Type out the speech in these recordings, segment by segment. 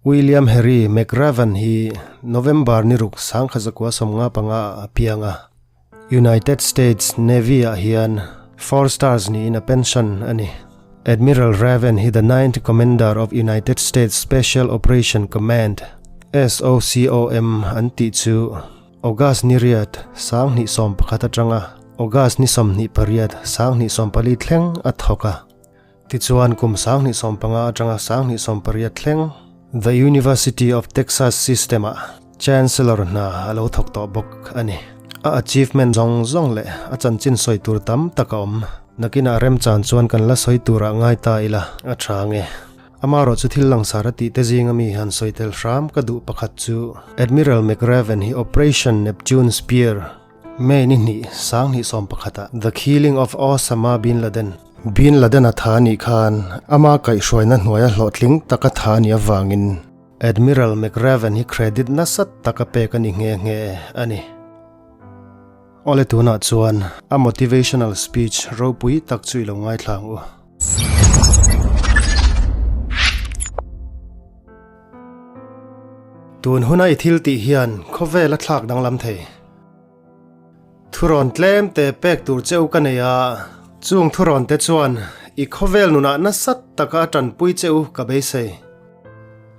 William Harry McRaven hi November ni ruk 1995 ah a piang a. United States Navy ah hian four stars niin a pension a ni. Admiral Raven hi the ninth Commander of United States Special Operation Command, SOCOM, an tih chu August ni riat 2011 atanga August ni 28 2014 thleng a thawk a. Tichuan kum 2015 atanga 2018 thleng The University of Texas System-ah Chancellor hna a lo thawk tawh bawk a ni. A achievement zawng zawng leh a chanchin sawi tur tam tak a awm. Nakinah remchan chuan kan la sawi turah ngai ta ila a tha nge. Amarawh chu thil langsar a tih te zinga mi han sawi tel hram ka duh pakhat chu Admiral McRaven hi Operation Neptune Spear May ni hnih 2011 ah The Killing of Osama Bin Laden Bin Laden a tha anih khan ama kaihhruaina hnuaia hlawhtling taka tha anih avangin Admiral McRaven hi credit nasa tak a pek a ni nghe nghe a ni. Awle tunah chuan a motivational speech ropui tak chu i lo ngaithla ang u. Tun huna i thil tih hian khawvel a thlak danglam thei. Thurawn tlem te pek tur cheu ka nei a, chung thurawn te chuan i khawvel nunah nasa taka a tanpui cheu ka beisei.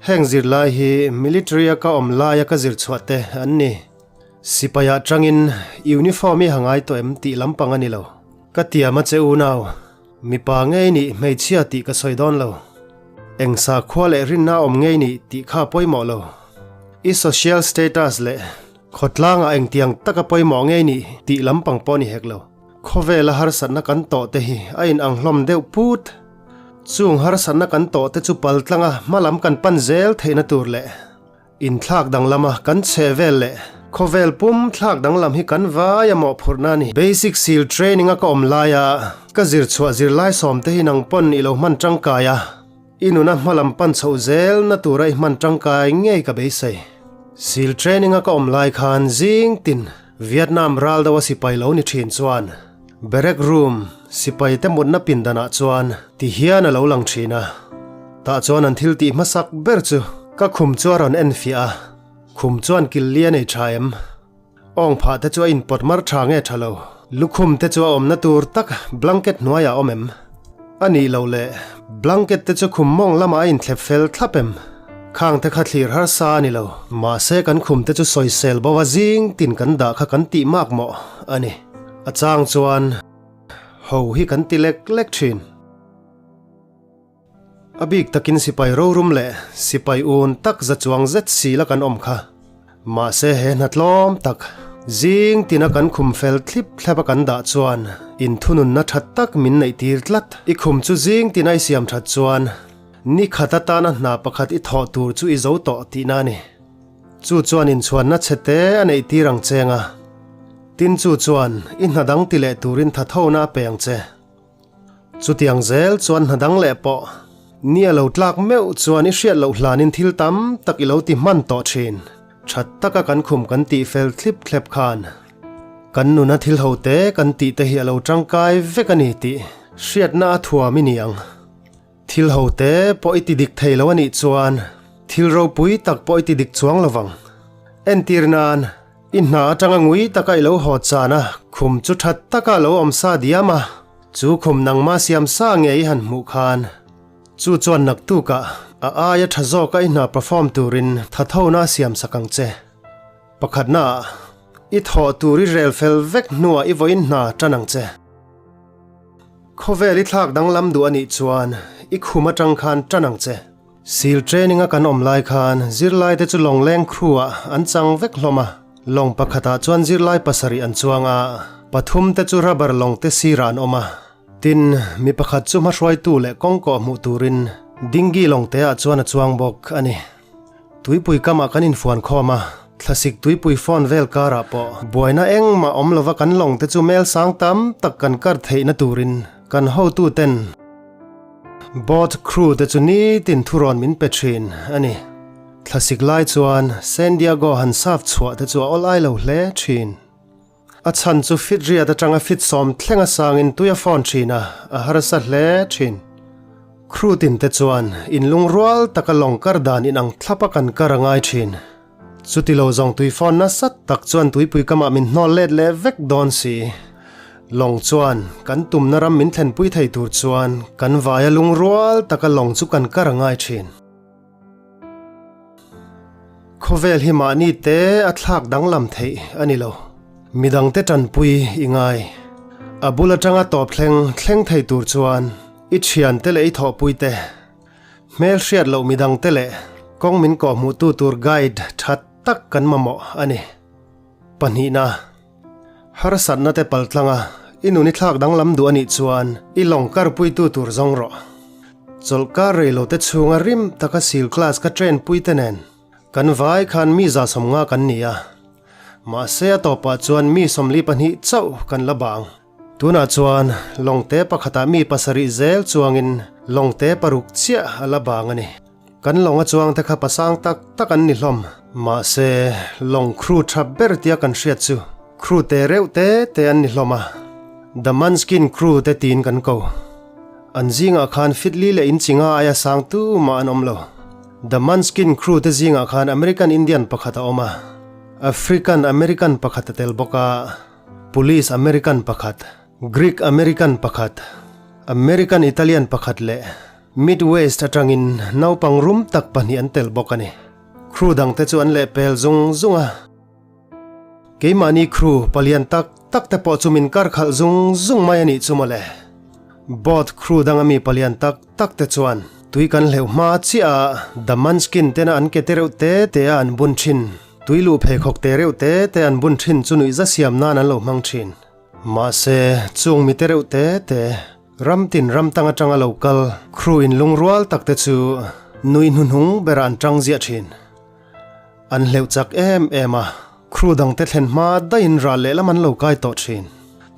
Heng zirlai hi military a ka awm laia ka zir chhuah te an ni. Sipai ah tangin uniform i ha ngai tawh em tih lampang a ni lo. Ka tiam a che unau, mipa ngei nih hmeichhia tih ka sawi dawn lo. Eng sakhua leh rinna awm ngei nih tih kha pawimawh lo. I social status leh Khawtlangah engtiang taka pawimawh ngei nih tih lampang pawh ni hek lo. Khawvela harsatna kan tawh te hi a inang hlawm deuh put. Chung harsatna kan tawh te chu pal tlanga hma lam kan pan zel theihna tur leh inthlak danglama kan chhe vel leh khawvel pum thlak danglam hi kan vai a mawhphurhna a ni. Basic seal training a ka awm laia ka zir chhuah zirlai sawm te hi nang pawn i lo hman tangkai a. I nuna hmalam pan chhoh zelna tura i hman tangkai ngei ka beisei. Sil training a ka awm lai khan zing tin Vietnam ral deuh a sipai lo ni thin chuan barrack room sipai te mutna pindanah chuan ti hian a lo lang thin a. Tah chuan an thil tih hmasak ber chu ka khum chu a rawn en fiah a, khum chuan kil li a nei tha em? Awng phah te chu a inpawt mar tha nge tha lo? Lukhum te chu a awmna tur tak blanket hnuaiah a awm em? A nih loh le, blanket te chu khum mawng lamah a inthlep fel thlap em? Khang te kha thlir harsa a ni lo. Mahse kan khum te chu sawisel bo a zing tin kan dah kha kan tih mak mawh a ni. A chang chuan ho hi kan ti lek lek thin. A bik takin sipai rorum leh sipai un tak za chuang zet si la kan awm kha. Mahse he hna tlawm tak, zing tina kan khum fel thlip thlep a kan dah chuan inthununna tha tak min neih tir tlat. I khum chu zing tina i siam that chuan ni khat atana hna pakhat i thawh tur chu i zo tawh tihna a ni. Chu chuan inchhuanna chhe te a neih tir ang cheng a, tin chu chuan i hna dang ti leh turin thathona a pe ang che. Chutiang zel chuan hna dang leh pawh ni a lo tlak meuh chuan i hriat loh hlanin thil tam tak i lo ti hman tawh thin. That taka kan khum kan tih fel thlip thlep khan kan nuna thil ho te kan tih te hi a lo tangkai vek a ni tih hriatna a thuam i ni ang. Thil ho te pawh i ti dik thei lo a nih chuan thil ropui tak pawh i ti dik chuang lo vang. Entir nan. I hna atanga ngui taka i lo haw chan a, khum chu that taka lo awm sa diam a, chu khum nangma siam sa nge i han hmuh khan chu chuan naktukah a aia tha zawka i hna perform turin thathona a siam sak ang che. Pakhatna ah, i thawh tur i rel fel vek hnuah i vawiin hna tan ang che. Khawvel i thlak danglam duh a nih chuan i khum atang khan tan ang che. Sil training a kan awm lai khan zirlai te chu lawng leng crew ah an chang vek hlawm a, lawng pakhat ah chuan zirlai pasarih an chuang a, pathum te chu rubber lawng te sirah an awm a, tin, mi pakhat chu hmahruaitu leh kawngkawh hmuh turin dinghi lawng te ah chuan a chuang bawk a ni. Tuipui kamah kan infuan khawm a, thlasik tuipui phone vel karah pawh buaina engmah awm lova kan lawng te chu mel sang tam tak kan kar theihna turin kan hotu ten Boat crew te chu nitin thurawn min pe thin a ni. Thlasik lai chuan San Diego han saf chhuah te chu a awlai lo hle thin. A chhan chu fit riat atanga fit sawm thleng a sangin tui a phone thin a, a harsa hle thin. Crew tin te chuan inlungrual taka lawng kar dan inang thlapa kan kar a ngai thin. Chuti lo zawng tui fawn nasa tak chuan tuipui kamah min hnawl let leh vek dawn si. Lawng chuan kan tumna ram min thlenpui thei tur chuan kan vaia lungrual taka lawng chu kan kar a ngai thin. Khawvel hi mahni te a thlak danglam theih a ni lo. Midangte tanpui i ngai. A bul atanga tawp thleng thleng thei tur chuan i thiante leh i thawhpui te, hmel hriat loh midangte leh kawng min kawhhmuhtu tur guide tha tak kan mamawh a ni. Pahnihna, harsatna te paltlanga i nun i thlak danglam duh a nih chuan i lawng karpuitu tur zawng rawh. Chawlhkar rei lo te chhunga rim taka sil class ka train pui te nen kan vai khan mi 150 kan ni a, mahse a tawpah chuan mi 42 chauh kan la bang. Tunah chuan lawngte pakhatah mi pasarih zel chuangin lawngte paruk chiah a la bang a ni. Kan lawng a chuang te kha pasang tak tak an ni hlawm. Mahse lawng crew tha ber tia kan hriat chu crew te reuh te te an ni hlawm a, The Munchkin crew te tiin kan ko. An zingah khan Fitli leh Inchinga aia sang tu mah an awm lo. The Munchkin crew te zingah khan American Indian pakhat a awm a, African American pakhat a tel bawk a, Police American pakhat, Greek American pakhat, American Italian pakhat leh Midwest atangin naupang rum tak pahnih an tel bawk a ni. Crew dangte chu an lehpel zung zung a. Keimahni crew palian tak tak te pawh chu min kar khalh zung zung mai a nih chu mawle. Boat crew danga mi palian tak tak te chuan tui kan hleuh hma chiah a The Munchkin tena an ke te reuh te te a an bun thin, tui luh pheikhawk te reuh te te an bun thin chu nuihza siam nan an lo hmang thin. Mahse, chung mi te reuh te te, ram tin ram tang atanga lo kal crew in lungrual tak te chu nui hnuhnung berah an tang ziah thin. An hleuh chak em em a, crew dangte thlen hma daihin ral lehlam an lo kai tawh thin.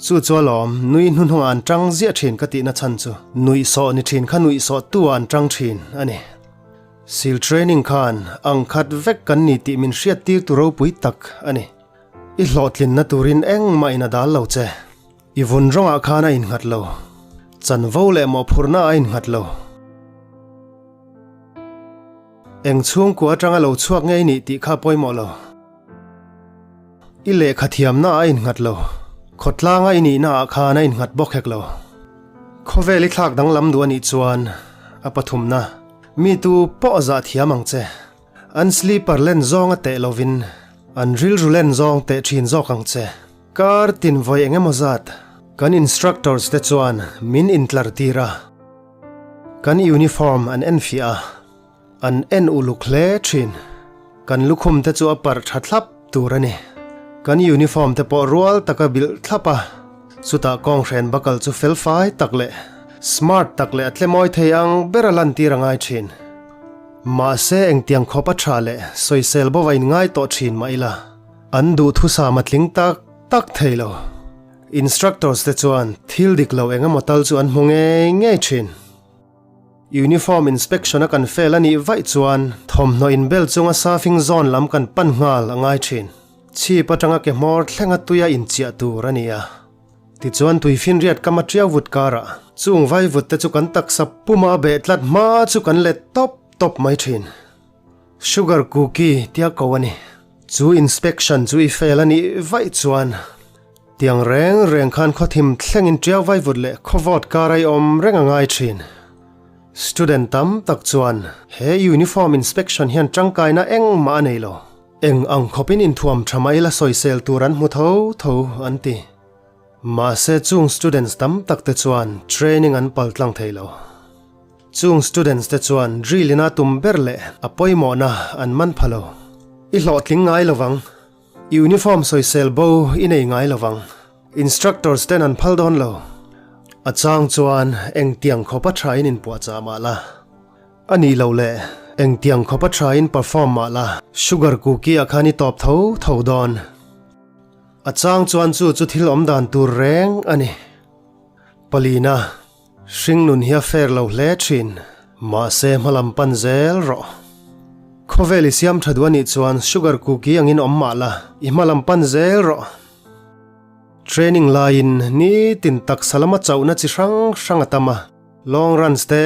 Chu chu alawm, nui hnuhnungah an tang ziah thin ka tihna chhan chu nuihsawh ni thin kha nuihsawh tu ah an tang thin a ni. Sil training khan ang khat vek kan ni tih min hriat tir tu ropui tak a ni. I hlawhtlinna turin engmah in a dal lo che. I vun rawngah khan a innghat lo. Chanvo leh mawhphurhna a innghat lo. Eng chhungkua atanga lo chhuak ngei nih tih kha pawimawh lo. I lehkha thiamna a innghat lo. Khawtlanga i nihna ah khan a innghat bawk hek lo. Khawvel i thlak danglam duh a nih chuan a pathumna mi tu pawh zah thiam ang che. An sleeper len zawng a teh lovin an rilru len zawng teh thin zawk ang che. Kar tin vawi eng emaw zat kan instructors te chuan min intlar tir a. Kan uniform an en fiah a, an en uluk hle thin. Kan lukhum te chu a parh tha thlap tur a ni. Kan uniform te pawh rual taka bilh thlap a, chutah kawnghren bakal chu felfai tak leh smart tak leh a tlemawi thei ang ber a lantir a ngai thin. Mahse engtiang khawp a tha leh sawisel bova inngai tawh thin mah ila, an duhthusam a tling tak tak thei lo. Instructors te chuan thil dik lo eng emaw tal chu an hmu ngei ngei thin. Uniform inspection a kan fail a nih vaih chuan thawmhnaw inbel chunga surfing zone lam kan pan nghal a ngai thin. Chhip atanga ke hmawr thlenga tuia inchiah tur a ni a. Tichuan tuifinriat kam a tiau vut karah chung vaivut te chu kan taksa puma a beh tlat hma chu kan let tawp tawp mai thin. Sugar cookie tia ko a ni. Chu inspection chu i fail a nih vaih chuan tiang reng reng khan khawthim thlengin tiau vaivut leh khawvawt kar a i awm reng a ngai thin. Student tam tak chuan he uniform inspection hian tangkaina engmah a nei lo. Eng ang khawpin inthuam tha mai la sawisel tur an hmu tho tho an ti. Mahse chung students tam tak te chuan training an pal tlang thei lo. Chung students te chuan drill ina tum ber leh a pawimawhna an man pha lo. I hlawhtling ngai lovang. Uniform sawisel bo i nei ngai lovang. Instructors ten an phal dawn lo. A chang chuan engtiang khawpa tha in inpuahchah mah la. A nih loh leh engtiang khawpa tha in perform mah la. Sugar cookie ah khan i tawp tho tho dawn. A chang chuan chu chu thil awm dan tur reng a ni. Palina. Hringnun hi a fair lo hle thin, mahse hmalam pan zel rawh. Khawvel i siam tha duh a nih chuan sugar cookie angin awm mah la, i hmalam pan zel rawh. Training laiin nitin taksa lama chauhna chi hrang hrang a tam a, long runs te.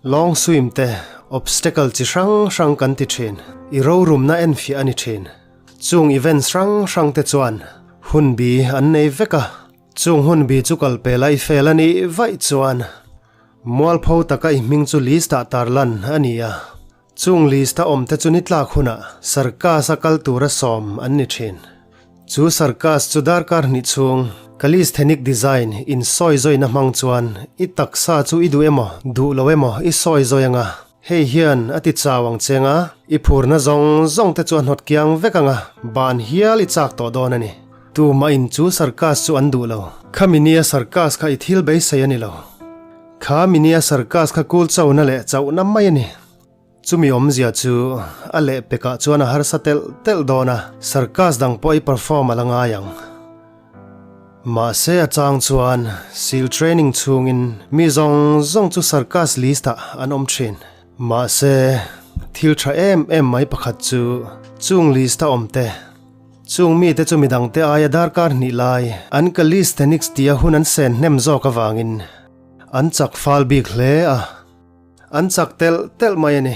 Long swim te, obstacle chi hrang hrang kan ti thin. I rorumna enfiah a ni thin. Chung events hrang hrang te chuan hun bi an nei vek a, chung hun bi chu kal pela i fel a nih vaih chuan mualpho taka i hming chu list ah tarlan a ni a. Chung list a awm te chu ni tlak hunah circus a kal tura sawm an ni thin. Chu circus chu darkar hnih chhung calisthenic design in sawi zawina hmang chuan i taksa chu i duh emaw duh lo emaw i sawi zawi anga hei hian a ti chau ang che anga i phurna zawng zawng te chu a hnawt kiang vek anga ban hial i chak tawh dawn a ni. Tumah in chu circus chu an duh lo. Khami nia circus kha i thil beisei a ni lo. Kha minia circus kha kul chona leh chauhna mai a ni. Chumi awmzia chu a lehpekah chuan a harsa telh telh dawn a, circus dang pawh i perform a la ngai ang. Mahse a chang chuan seal training chhungin mi zawng zawng chu circus list ah an awm thin. Mahse thil tha em em mai pakhat chu chung list a awm te Chung mite chu midangte aia darkar hnih lai an calisthenics tia hun an sen hnem zawk avangin an chak fal bik hle a, an chak telh telh mai a ni.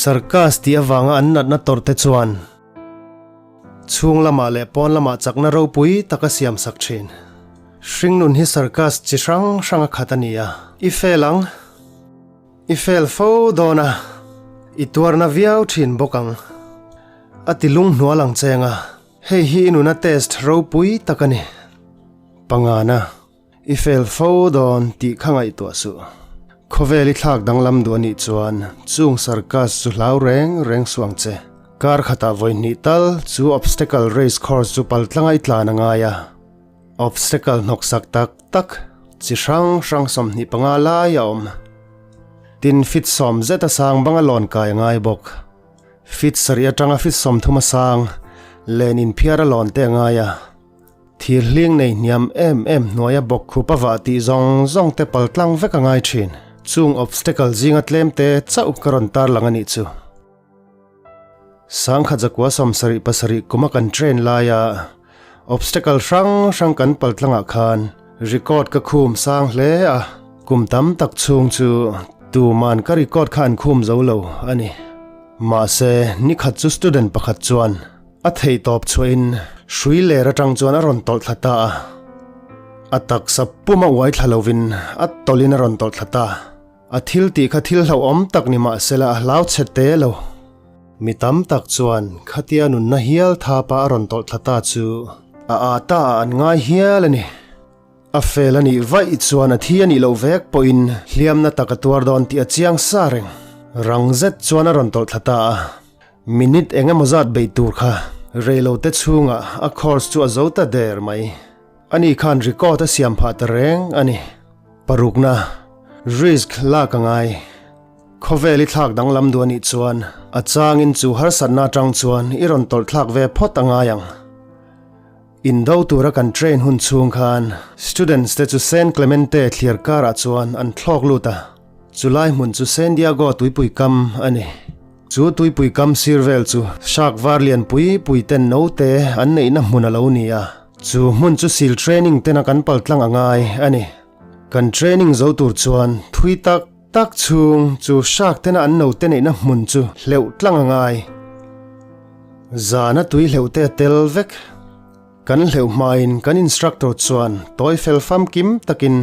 Circus tih avanga an natna tawrh te chuan chhung lamah leh pawn lamah chakna ropui tak a siam sak thin. Hringnun hi circus chi hrang hrang a khat a ni a, i fel ang, i fel fo dawn a, i tuarna viau thin bawk ang. A ti lunghnual ang cheng a, hei hi i nuna test ropui tak a ni. Pangana, i fel fo dawn tih kha ngaihtuah suh. Khawvel i thlak danglam duh a nih chuan chung circus chu hlau reng reng suh ang che. Kar khatah vawi hnih tal chu obstacle race course chu paltlanga i tlan a ngai a. Obstacle hnawksak tak tak chi hrang hrang 25 lai a awm. Tin fit sawm zet a sang banga lawn kai a ngai bawk. Fit sarih atanga fit 30 a sang len inphiar a lawn te a ngai a, thir hling nei hniam em em hnuaia bawk khup a vah tih zawng zawng te pal tlang vek a ngai thin. Chung obstacle zinga tlem te chauh ka rawn tarlang a nih chu. Sangkhat zakua 77 kuma kan train laia obstacle hrang hrang kan pal tlangah khan record ka khum sang hle a, kum tam tak chhung chu tuman ka record kha an khum zo lo a ni. Mahse, nikhat chu student pakhat chuan a theihtawp chhuahin hrui ler atang chuan a rawn tawlh thla ta a, a taksa puma uai thla lovin a tawlhin a rawn tawlh thla ta. A thil tih kha thil hlauhawm tak ni mahsela a hlau chhe te lo. Mi tam tak chuan khatia nunna hial thapa a rawn tawlh thla ta chu a â ta ah an ngai hial a ni. A fel a nih vaih chuan a thi a nih loh vek pawhin hliamna tak a tuar dawn tih a chiang sa reng. Rang zet chuan a rawn tawlh thla ta a. Minute eng emaw zat beih tur kha reilote chhungah a course chu a zo ta der mai. Ani khan record a siam phah ta reng a ni. Parukna, risk lak a ngai. Khawvel i thlak danglam duh a nih chuan a changin chu harsatna atang chuan i rawn tawlh thlak ve phawt a ngai ang. Indo tura kan train hun chhung khan students te chu San Clemente thliar karah chuan an thlawk lut a, chulai hmun chu San Diego tuipui kam a ni. Chu tuipui kam sir vel chu shark var lian pui pui ten note an neihna hmun a lo ni a, chu hmun chu sil training tena kan paltlang a ngai a ni. Kan training zo tur chuan thui tak tak chhung chu shark tena an note neihna hmun chu hleuh tlang a ngai. Zana tui hleuh te a tel vek. Kan hleuh hmain kan instructor chuan tawi fel famkim takin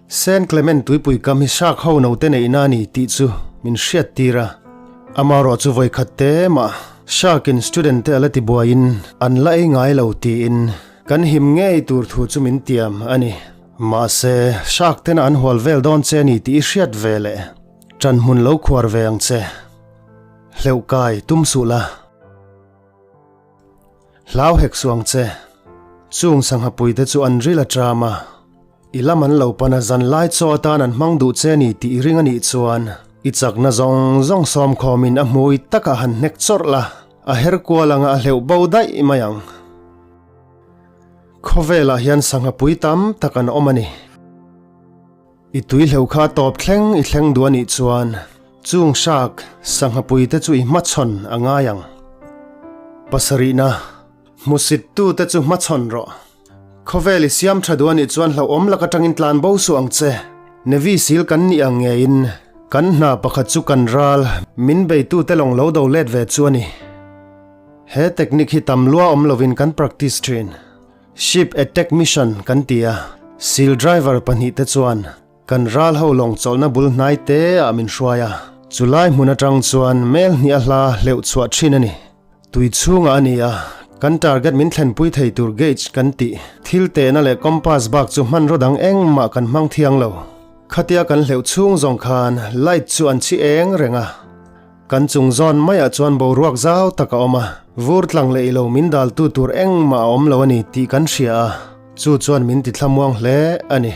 Saint Clement tuipui kam hi shark ho note neihna a ni tih chu min hriat tir a. Amaherawh chu vawi khat te mah shark in student te a la ti buaiin an la ei ngai lo tiin kan him ngei tur thu chu min tiam a ni. Mahse, shark tena an hual vel dawn che a ni tih i hriat ve leh ṭan hmun lo khuar ve ang che. Hleuh kai tum suh la. Hlau hek suh ang che. Chung sangha puite chu an ril a ṭam a, i lam an lo pan a zan lai chaw atan an hmang duh che ni tih i ring a nih chuan i chakna zawng zawng sawmkhawmin a hmui takah han hnek chawrh la, a her kual anga a hleuh bo daih mai ang. Khawvelah hian sangha pui tam tak an awm a ni. I tui hleuh kha tawp thleng i thleng duh a nih chuan chung shark sangha pui te chu i hmachhawn a ngai ang. Pasarihna, Hmusit tu te chu hmachhawn rawh. Khawvel i siam tha duh a nih chuan hlauhawm lak atangin tlan bo suh ang che. Navy sil kan nih ang ngeiin. Kan hna pakhat chu kan ral min beitute lawng lo do let ve chu a ni. He technique hi tam lua awm lovin kan practice thin. Ship attack mission kan ti a, seal driver pahnihte chuan kan ral ho lawng chawlhna bul hnai te ah min hruai a, chulai hmun atang chuan mel hnih a hla hleuh chhuah thin a ni. Tui chhungah a ni a, kan target min thlenpui thei tur gauge kan tih thil tehna leh compass bak chu hmanraw dang engmah kan hmang thiang lo. Khatia kan hleuh chhung zawng khan light chu an chhi eng reng a. Kan chung zawn maiah chuan boruak zau tak a awm a, vur tlang leh ilo min daltu tur engmah a awm lo a ni tih kan hria a, chu chuan min ti thlamuang hle a ni.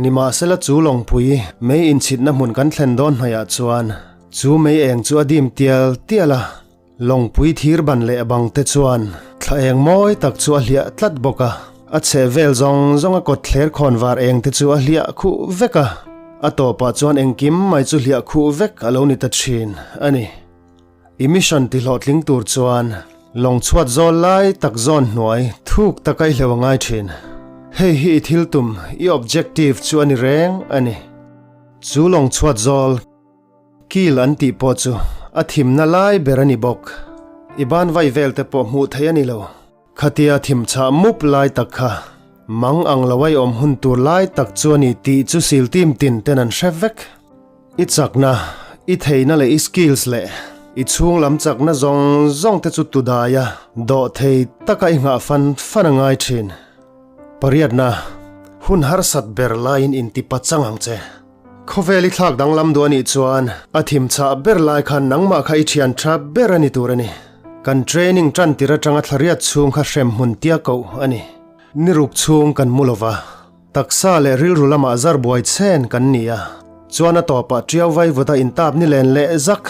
Nimahsela chu lawngpui mei inchhitna hmun kan thlen dawn hnaihah chuan chu mei eng chu a dim tial tial a, lawngpui thir ban leh bang te chuan thla eng mawi tak chu a hliah tlat bawk a, a chheh vel zawng zawng a kawt thler khawn var eng te chu a hliah khuh vek a, a tawpah chuan engkim mai chu hliah khuh vek a lo ni ta thin a ni. I mission ti hlawhtling tur chuan lawng chhuat zawl lai tak zawn hnuai thuk taka i hleuh a ngai thin. Hei hi i thil tum, i objective chu a ni reng a ni. Chu lawng chhuat zawl kil an tih pawh chu a thimna lai ber a ni bawk. I ban vai vel te pawh hmuh theih a ni lo. Khatia thim chhah mup lai tak kha mang ang lo ai awm hun tur lai tak chu a ni tih chu sil team tin ten an hre vek. I chakna, i theihna leh i skills leh i chhung lam chakna zawng zawng te chu tudaia dawh thei taka i nghah fan fan a ngai thin. Pariatna, hun harsat ber laiin intipa chang ang che. Khawvel i thlak danglam duh a nih chuan a thim chhah ber lai khan nangmah kha i thian tha ber a ni tur a ni. Kan training tan tir atanga thlariat chhung kha hrem hmun tia koh a ni. Ni ruk chhung kan mu lova, taksa leh rilru lamah zar buai chen kan ni a, chuan a tawpah tiau vaivut a intap ni len leh zak.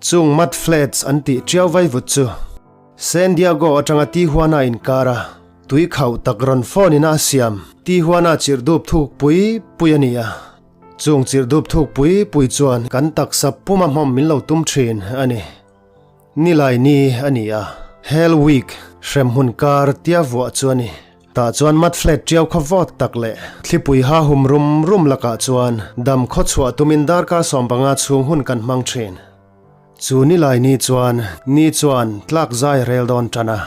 Chung mud flats an tih tiau vaivut chu San Diego atanga Tijuana inkar a tui khauh tak rawn phone in a siam. Tijuana chirhdup thuk pui pui a ni a, chung chirhdup thuk pui pui chuan kan taksa puma hmawm min lo tum thin a ni. Nilai ni a ni a, Hell Week hremhmun kar tia vuah chu a ni. Tah chuan mud flat tiau khaw vawt tak leh thlipui ha hum rum rum lakah chuan dam khaw chhuah tumin darkar 15 chhung hun kan hmang thin. Chu nilai ni chuan ni chuan tlak zai rel dawn tan a,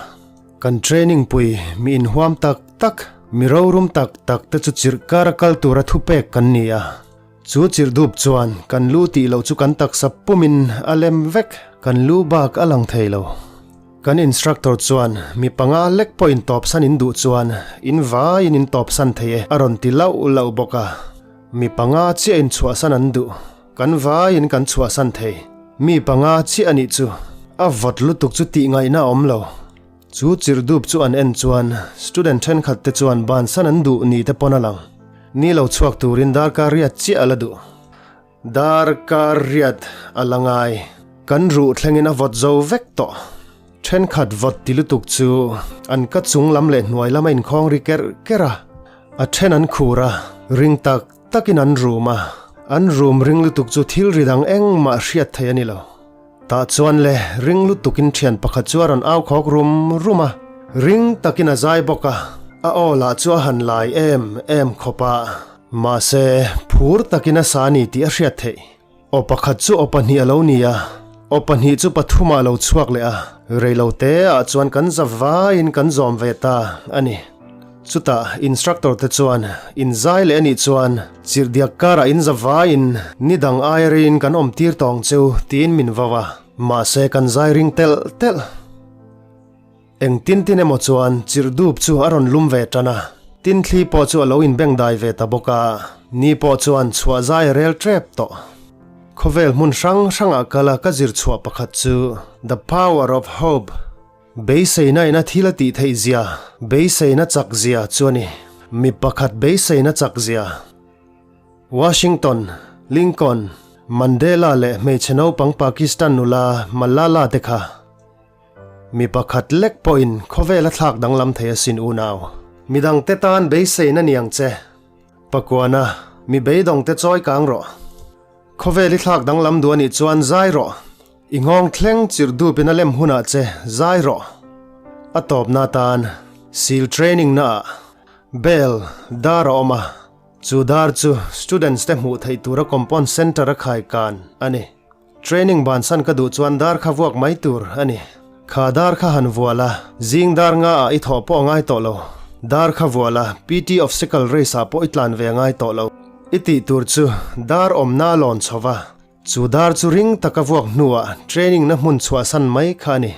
kan training pui mi inhuam tak tak, mi rorum tak tak te chu chirh kar a kal tura thupek kan ni a. Chu chirh dup chuan kan lu tih loh chu kan taksa pumin a lem vek, kan lu bak a lang thei lo. Kan instructor chuan mi panga lek pawh intawpsan in duh chuan in vaiin intawpsan thei e a rawn ti lauh lauh bawk a, mi panga chiah inchhuahsan an duh. Kan vaiin kan chhuahsan thei. Mi panga chiah a nih chu. A vawt lutuk chu tih ngaihna a awm lo. Chu chirhdup chu an en chuan student thenkhat te chuan bansan an duh ni te pawn a lang. Ni lo chhuak turin darkar riat chiah a la duh. Darkar riat a la ngai. Kan ruh thlengin a vawt zo vek tawh. Thenkhat vawt ti lutuk chu an ka chung lam leh hnuai lam a inkhawng ri kerh kerh a. A then an khur a, ring tak takin an rum a, an rum ring lutuk chu thil ri dang engmah hriat theih a ni lo. Tah chuan le ring lutukin thian pakhat chu a rawn au khawk rum rum a, ring takin a zai bawk a, a aw lah chu a han lai em em khawp a, mahse phur takin a sa a ni tih a hriat theih. Aw pakhat chu aw pahnih a lo ni a, aw pahnih chu pathumah a lo chhuak leh a, reilote ah chuan kan za vaiin kan zawm ve ta a ni. Chutah instructor te chuan in zai leh a nih chuan chirhdiak karah in za vaiin ni dang aia reiin kan awm tir tawng cheu tiin min vau a, mahse kan zai ring telh telh. Eng tin tin emaw chuan chirhdup chu a rawn lum ve tan a, tin thli pawh chu a lo inbeng dai ve ta bawk a, ni pawh chuan chhuah zai a rel tep tawh. Khawvel hmun hrang hrangah kala ka zir chhuah pakhat chu The Power of Hope, Beiseina ina thil a tih theih zia, beiseina chak zia chu a ni. Mi pakhat beiseina chak zia. Washington, Lincoln, Mandela leh hmeichhe naupang Pakistan nula Malala te kha. Mi pakhat lek pawhin khawvel a thlak danglam thei asin unau. Midangte tan beiseina ni ang che. Pakuana, mi beidawngte chawi kang rawh. Khawvel i thlak danglam duh anih chuan zai rawh. I nghawng thleng chirh dupin a lem hunah che zai rawh. A tawpna atan seal training naah bell dar a awm a. Chu dar chu students te hmuh theih tura compound centre a khai kan a ni. Training bansan ka duh chuan dar kha vuak mai tur a ni. Kha dar kha han vual a, zing dar nga ah i thawh pawh a ngai tawh lo. Dar kha vual a, PT obstacle race ah pawh i tlan ve a ngai tawh lo. I tih tur chu dar awmna a lawn chho va, chu dar chu ring taka vuak hnuah training na hmun chhuahsan mai kha a ni.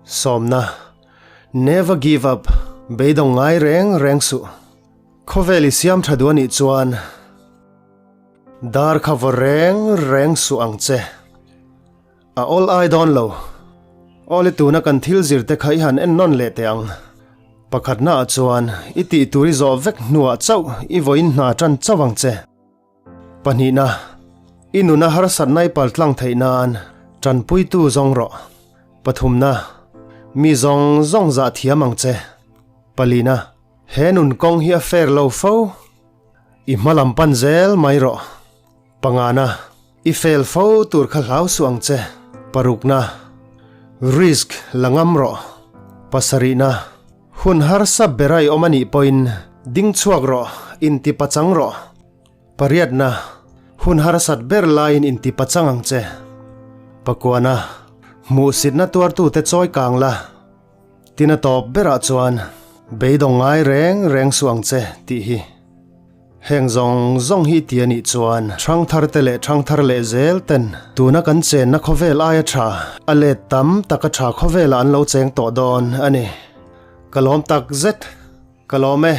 Sawmna, Never give up, beidawng ngai reng reng suh. Khawvel i siam tha duh a nih chuan dar kha vaw reng reng suh ang che. A awl ai dawn lo. Awle tuna kan thil zir te kha i han en nawn leh teh ang. Pakhatna ah chuan i tih tur i zawh vek hnuah chauh i vawiin hna tan chauh ang che. Pahnihna, i nuna harsatna i paltlang theih nan tanpuitu zawng rawh. Pathumna, mi zawng zawng zah thiam ang che. Palina, he nun kawng hi a fair lo fo. I hma lam pan zel mai rawh. Pangana, i fel fo tur kha hlau suh ang che. Parukna, risk la ngam rawh. Pasarihna, hun harsa bera i awm a nih pawhin ding chhuak rawh, inti pachang rawh. Pariatna, hun harsat ber laiin inti pachang ang che. Pakuana, hmuhsitna tuartute chawi kang la. Tin a tawp berah chuan beidawng ngai reng reng suh ang che tih hi. Heng zawng zawng hi ti a nih chuan ṭhangthar te leh ṭhangthar leh zel ten tuna kan chenna khawvel aia ṭha a let tam taka ṭha khawvelah an lo cheng tawh dawn a ni. Ka lawm tak zet. Ka lawm e.